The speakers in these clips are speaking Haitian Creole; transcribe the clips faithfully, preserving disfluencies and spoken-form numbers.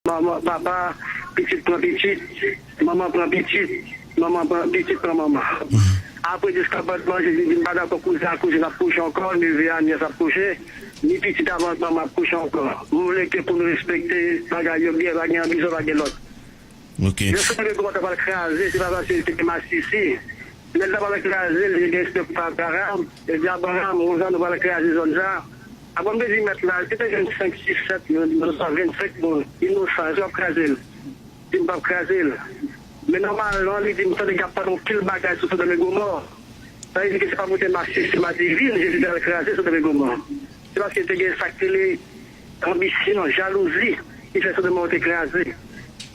manman, papa, pitit pran pitit, manman pran pitit, manman pran pitit pran manman. Apre diskòpòtman, Jezi di m pa dakò kouzen ak kouzin ap kouche ankò, neve a, nyès ap kouche, ni pitit avans manman ap kouche ankò. M vle ke pou nou respekte bagay yo byen, pa gen anbisyon, pa gen lòt. Ok. Lè sou neve gwo mòtò pral kraze, se pa paske li te gen masisi. Lè l ta pral kraze, li te gen respè pou Abraram. Li di, Abraram, konsa nou pral kraze zòn sa. Apre m te di mèt la, se te jwenn senk, sis, sèt moun, vennsenk moun, inosan, èske w ap kraze l? Di m p ap kraze l. Men nòmalman, li di m tande k ap pale yon pil bagay sou Sodòm e Gomò. Sa vle di ke se pa pou te masisi, se pa divin, Jezi t al kraze Sodòm e Gomò. Se paske te gen sa k rele anbisyon, jalouzi, ki fè Sodòm te kraze.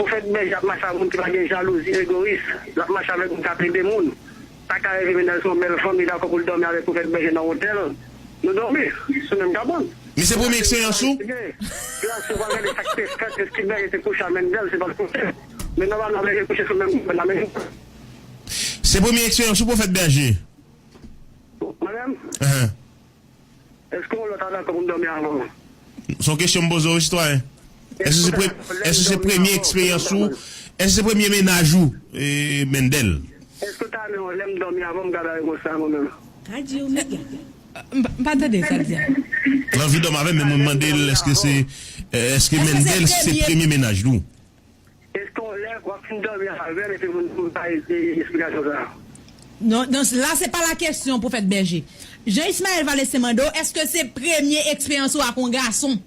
Pwofèt Bèje ap mache ak moun ki pa gen jalouzi, egoyis. L ap mache avèk moun k ap ede moun. Sa ka rive mennaj se yon bèl fanm, li dakò pou l dòmi avèk Pwofèt Bèje nan otèl. Nou dòmi sou menm kabann. Men se premye eksperyans ou? Plas yo pa gade sa k te fèt, eski Bèje te kouche a Mendèl, se pa l kouche. Men nòmalman, Bèje kouche sou menm kabann la, men. Se premye eksperyans ou, Pwofèt Bèje? Mwen menm? Ahan. Èske yon lòt ta dakò pou m dòmi avè w? Se yon kesyon m poze w, sitwayen. Èske se pre-, èske se premye eksperyans ou? Èske se premye mennaj ou, e, Mendèl? Èske w ta renmen lè m dòmi avè w, m ka ba w konsa mwen menm? Ka di yo, men. M pa, m pa tande sa l di a. L anvi dòmi avè m, men mwen mande l, èske se, èske Mendèl se premye mennaj li? Èske yon lè w ap fin dòmi avè l epi moun pou bay esplikasyon sa a? Non, non, la se pa la kesyon, Pwofèt Bèje. Jan Ismaël Valestin mande w, èske se premye eksperyans ou ak yon gason?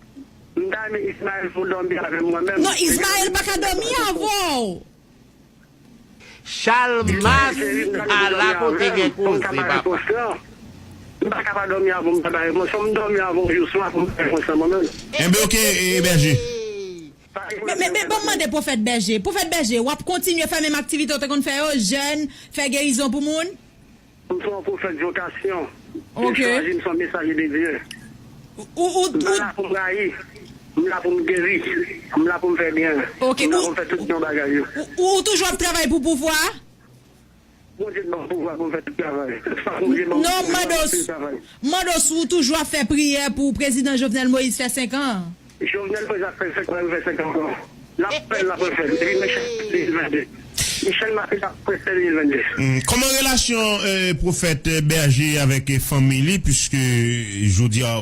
M ta renmen Ismaël pou dòmi avè m mwen menm. Non, Ismaël pa ka dòmi avè w. Chalmas, ala kote gen koze, papa. M pa ka pa dòmi avè w, m pa ba repons. Fò m dòmi avè w yon jou swa pou m ba repons lan mwen menm. Enben, oke, e, Bèje. Men, men, men, ban m mande Pwofèt Bèje. Pwofèt Bèje, w ap kontinye fè menm aktivite w te konn fè yo, jèn, fè gerizon pou moun? M se yon pwofèt vokasyon. Dye chwazi m, se yon mesaje de Dye. Ou, ou, ou, m pa la pou m rayi. M la pou m geri. M la pou m fè byen. M la pou m fè tout bon bagay yo. Ou, ou, ou toujou ap travay pou pouvwa a? Bondye ban m pouvwa pou m fè tout travay. Tout sa Bondye ban m pouvwa pou m fè travay. Non, m mande w, m mande w si w toujou ap fè priyè pou prezidan Jovenel Moïse fè senk an. Jovenel Moïse ap fè senk an, li fè senk an ankò. L ap fè l, l ap refè l. Depi Michel de mil vennde. Michel Martelly ap refè de mil vennde. Hmm, kòman relasyon, eh, pwofèt, eh, Bèje avèk, eh, fanmi li, piske, eh, jodi a,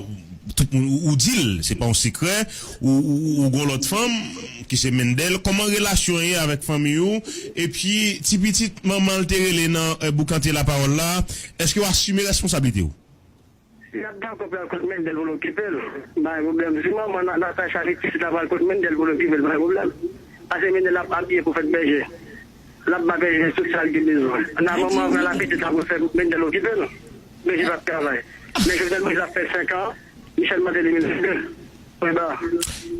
tout moun, ou, ou di l, se pa yon sekrè, ou, ou, ou, ou gon lòt fanm, ki se Mendèl, kòman relasyon ye avèk fanmi ou? Epi, ti pitit manman l te rele nan, eh, boukante lapawòl la, èske w asime responsablite w? Si l ap dakò pou l al kot Mendèl pou l okipe l, pa gen pwoblèm. Si manman Na-, Natacha li pitit la pral kot Mendèl pou l okipe l, pa gen pwoblèm. Paske Mendèl ap abiye pwofèt Bèje. L ap ba Bèje tout sa l gen bezwen. Nan manman pral la pitit la pou fè Mendèl okipe l. Bèje p ap travay. Men Jovenel Moïse ap fè senk an, Michel Martelly mil vennde. Pwen ba.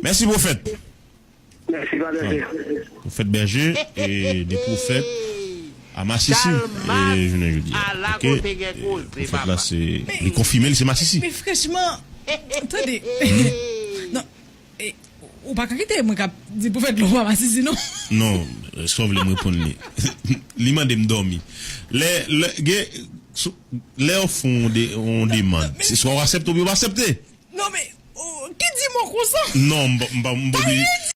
Mèsi, pwofèt. Mèsi, pa de. Pwofèt Bèje, e de pwofèt a Masisi, e jounen jodi a. Ok? E pwofèt la, se, li konfime, li se Masisi. Men franchman, tande. Non, e, ou pa ka kite mwen k ap di pwofèt la ou pa Masisi, non? Non, sa w vle m reponn li? Li mande m dòmi. Lè, lè, gen, sou, lè yo fè yon de-, yon demann, se swa w aksepte oubyen w pa aksepte. Non, men, oh, ki di mo konsa? Non, m pa, m pa, m pa oubli.